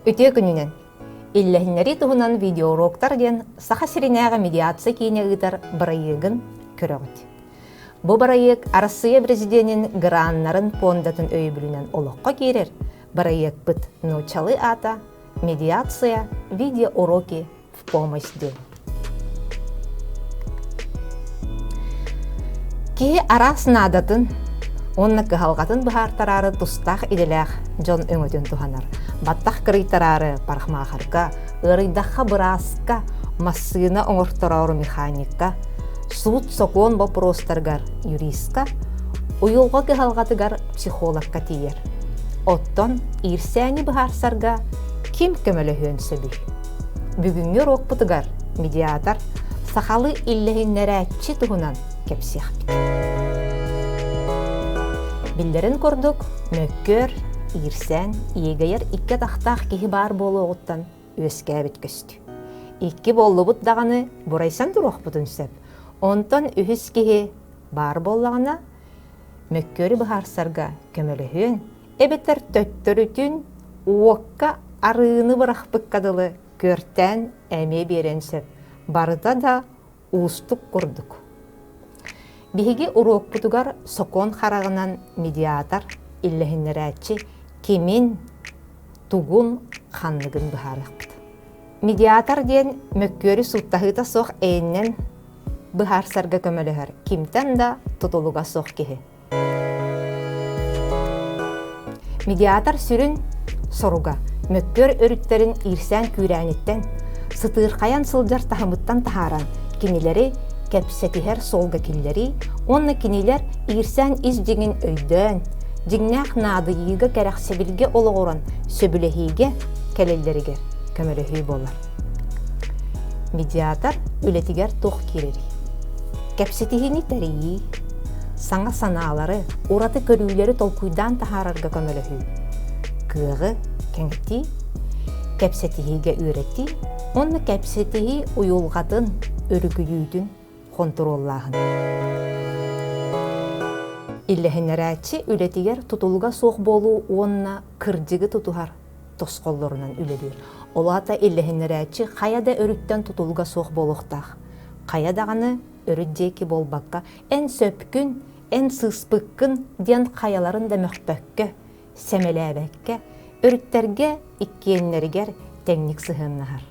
Үтүө күнүнэн! Иллэһиннэрии туһунан видеоуроктар диэн Саха сиринээҕи медиация киинэ ыытар бырайыагын көрөҕүт. Бу бырайыак Арассыыйа Президенин граннарын пуондатын өйөбүлүнэн олоххо киирэр бырайыакпыт нууччалыы аата «Медиация. Видеоуроки в помощь» диэн. Киһи араас наадатын уонна кыһалҕатын быһаартараары тустаах идэлээх дьон өҥөтүн туһанар. Баттах кырыйтараары парикмахерга, ыарыйдахха бырааска, массыына оҥортороору механикка, суут-сокуон боппуруостарыгар юристка, уйулҕа кыһалҕатыгар психологка тиийэр. Оттон иирсээни быһаарсарга ким көмөлөһүөн сөбүй? Бүгүҥҥү уруокпутугар медиатор сахалыы иллэһиннэрээччи туһунан кэпсиэхпит. Биллэрин курдук, мөккүөр, иирсээн, иэгэйэр икки атахтаах киһи баар буолуоҕуттан үөскээбит көстүү. Икки буоллубут даҕаны бурайсан туруохпутун сөп. Онтон үһүс киһи баар буоллаҕына, мөккүөрү быһаарсарга көмөлөһүөн, эбэтэр төттөрүтүн уокка арыыны бырахпыкка дылы күөртээн эмиэ биэриэн сөп. Барыта да уустук курдук. Биһиги уруокпутугар сокуон хараҕынан медиатор, иллэһиннэрээччи кимин, тугун, ханныгын быһаарыахпыт. Медиатор диэн мөккүөрү сууттаһыыта суох эйэннэн быһаарсарга көмөлөһөр кимтэн да тутулуга суох киһи. Медиатор сүрүн соруга мөккүөр өрүттэрин иирсээн күүрээниттэн, сытыырхайан сылдьар таһымыттан таһааран, кинилэри кэпсэтиһэр суолга киллэрии уонна кинилэр иирсээн ис дьиҥин өйдөөн, дьиҥнээх наадыйыыга кэрэхсэбилгэ олоҕуран сөбүлэһиигэ кэлэллэригэр көмөлөһүү буолар. Медиатор үлэтигэр туох киирэрий? Кэпсэтиһиини тэрийии, саҥа санаалары, ураты көрүүлэри толкуйдаан таһаарарга көмөлөһүү, кыаҕы кэҥэтии, кэпсэтиһиигэ үөрэтии уонна кэпсэтиһии уйулҕатын, өрүкүйүүтүн хонтуруоллааһын. Иллэһиннэрээччи үлэтигэр тутулуга суох буолуу уонна кырдьыгы тутуһар тосхоллорунан үлэлиир. Ол аата иллэһиннэрээччи хайа да өрүттэн тутулуга суох буолуохтаах. Хайа даҕаны өрүт диэки буолбакка, эн сөпкүн, эн сыыспыккын диэн хайаларын да мөхпөккө, сэмэлээбэккэ, өрүттэргэ иккиэннэригэр тэҥник сыһыаннаһар.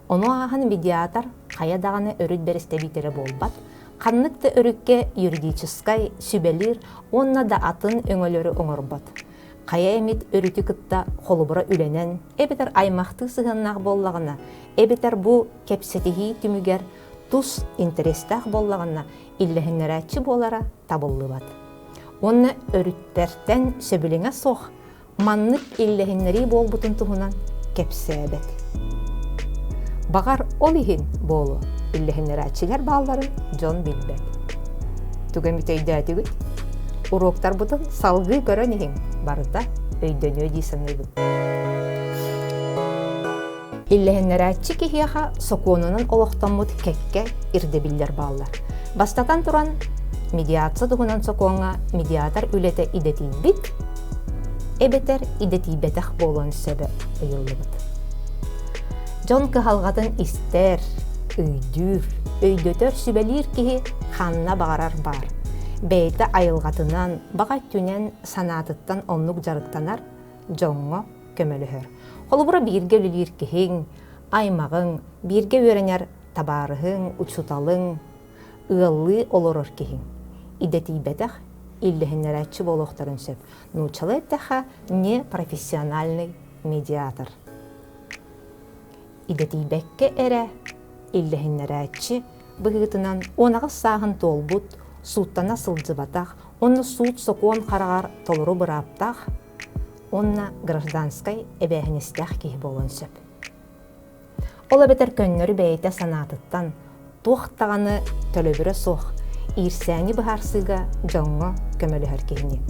Ону ааһан медиатор хайа даҕаны өрүт бэрэстэбиитэлэ буолбат, ханнык да өрүккэ юридическай, сүбэлиир уонна да атын өҥөлөрү оҥорбот. Хайа эмит өрүтү кытта холобура үлэнэн эбэтэр аймахтыы сыһыаннаах буоллаҕына, эбэтэр бу кэпсэтиһии түмүгэр тус интэриэстээх буоллаҕына, иллэһиннэрээччи буолара табыллыбат. Уонна өрүттэртэн сөбүлэҥэ суох маннык иллэһиннэрии буолбутун туһунан кэпсээбэт. Баҕар, ол иһин буолуо, иллэһиннэрээччилэр баалларын дьон билбэт. Тугу эмит өйдөөтүгүт? Уруоктарбытын салгыы көрөн иһиҥ, барыта өйдөнүө дии саныыбын. Иллэһиннэрээччи киһиэхэ сокуонунан олохтоммут кэккэ ирдэбиллэр бааллар. Бастатан туран, медиация туһунан сокуоҥҥа медиатор үлэтэ идэтийбит эбэтэр идэтийбэтэх буолуон сөбө ыйыллыбыт. Дьон кыһалҕатын истэр, өйдүүр, өйдөтөр, сүбэлиир киһи ханна баҕарар баар. Бэйэтэ айылҕатынан, баҕа өттүнэн санаатыттан оннук дьарыктанар, дьоҥҥо көмөлөһөр. Холобура, бииргэ үлэлиир киһиҥ, аймаҕыҥ, бииргэ үөрэнэр табаарыһыҥ, учууталыҥ, ыаллыы олорор киһиҥ идэтийбэтэх иллэһиннэрээччи буолуохтарын сөп. Нууччалыы эттэххэ, непрофессиональный медиатор. Идэтийбэккэ эрэ иллэһиннэрээччи быһыытынан 18 сааһын туолбут, сууттана сылдьыбатах уонна суут-сокуон хараҕар толору бырааптаах уонна гражданскай эбээһинэстээх киһи буолуон сөп. Ол эбэтэр көннөрү бэйэтэ санаатыттан туох даҕаны төлөбүрэ суох иирсээни быһаарсыыга дьоҥҥо көмөлөһөр киһини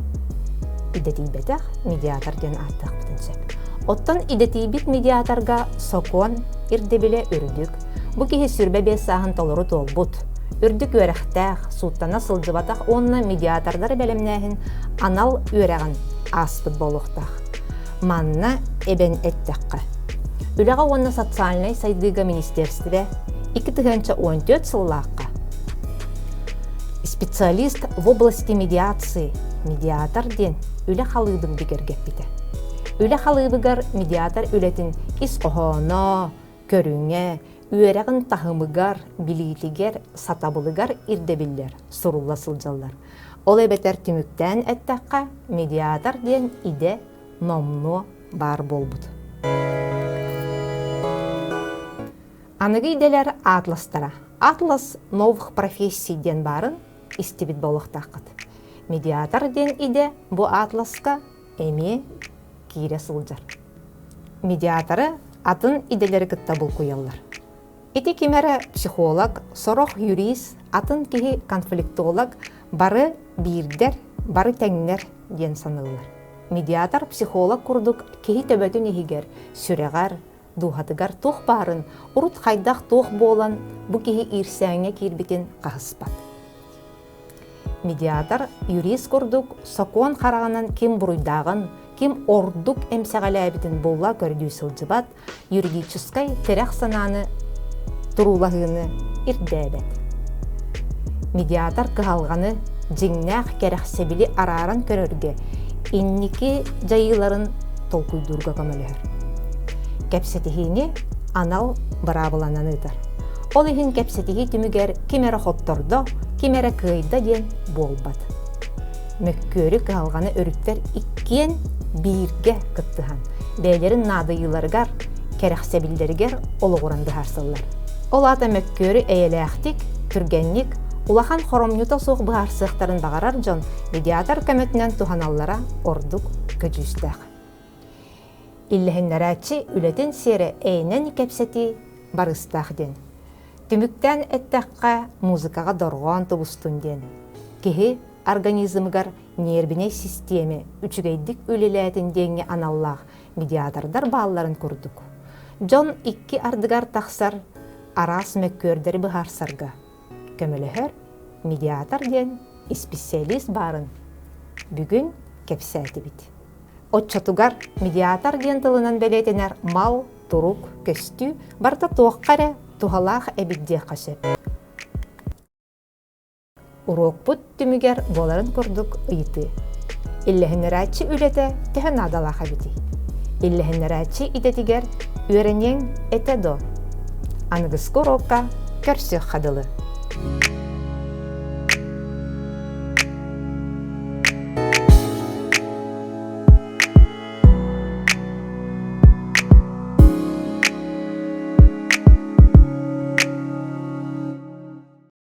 идэтийбэтэх медиатор диэн ааттыахпытын сөп. Оттон идэтийбит медиаторга сокуон ирдэбилэ үрдүк. Бу киһи 25 сааһын толору туолбут, үрдүк үөрэхтээх, сууттана сылдьыбатах уонна медиатордары бэлэмнээһин анал үөрэҕин ааспыт буолуохтаах. Манна эбэн эттэххэ, Үлэҕэ уонна социальнай сайдыыга министиэристибэ 2014 сыллаахха специалист в области медиации, медиатор диэн үлэ халыыбын бигэргэппитэ. Үлэ халыыбыгар медиатор үлэтин ис хоһооно, көрүҥэ, үөрэҕин таһымыгар, билиитигэр, сатабылыгар ирдэбиллэр сурулла сылдьаллар. Ол эбэтэр түмүктээн эттэххэ, медиатор диэн идэ номнуо баар буолбут. Аныгы идэлэр атластара. Атлас новых профессий диэн баарын истибит буолуохтааххыт. Медиатор диэн идэ бу атласка эмиэ киирэ сылдьар. Медиаторы атын идэлэри кытта булкуйаллар. Ити ким эрэ психолог, сорох юрист, атын киһи конфликтолог бары биирдэр, бары тэҥнэр диэн саныыллар. Медиатор психолог курдук киһи төбөтүн иһигэр, сүрэҕэр, дууһатыгар туох баарын, урут хайдах туох буолан бу киһи иирсээҥҥэ киирбитин хаһыспат. Медиатор юрист курдук сокуон хараҕынан ким буруйдааҕын, ким ордук эмсэҕэлээбитин булла көрдүү сылдьыбат, юридическай тирэх санааны туруулаһыыны ирдээбэт. Медиатор кыһалҕаны дьиҥнээх кэрэхсэбили арааран көрөргө инники дьайыыларын толкуйдуурга көмөлөһөр. Кэпсэтиһиини анал быраабыланан ыытар. Ол иһин кэпсэтиһии түмүгэр ким эрэ хоттордо, ким эрэ кыайда диэн буолбат. Мөккүөрү кыһалҕаны өрүттэр иккиэн бииргэ кыттыһан, бэйэлэрин наадыйыыларыгар, кэрэхсэбиллэригэр олоҕуран быһаарсаллар. Ол аата мөккүөрү эйэлээхтик, түргэнник, улахан хоромньута суох быһаарсыахтарын баҕарар дьон медиатор көмөтүнэн туһаналлара ордук көдьүүстээх. Иллэһиннэрээччи үлэтин сиэрэ эйэнэн кэпсэтии барыстаах диэн. Түмүктээн эттэххэ, музыкаҕа дорҕоон тубустун диэн. Киһи организмыгар ньиэрбинэй систиэмэ үчүгэйдик үлэлээтин диэҥҥэ аналлаах медиатордар баалларын курдук. Дьон икки ардыгар тахсар араас мөккүөрдэри быһаарсарга көмөлөһөр медиатор диэн исписэлиис баарын бүгүн кэпсээтибит. Оччотугар медиатор диэн тылынан бэлиэтэнэр мал, турук, көстүү барыта туохха эрэ туһалаах эбит диэххэ сөп. Уруокпут түмүгэр буоларын курдук ыйытыы. Иллэһиннэрээччи үлэтэ төһө наадалаах эбитий? Иллэһиннэрээччи идэтигэр үөрэниэҥ этэ дуо? Аныгыскы уруокка көрсүөххэ дылы.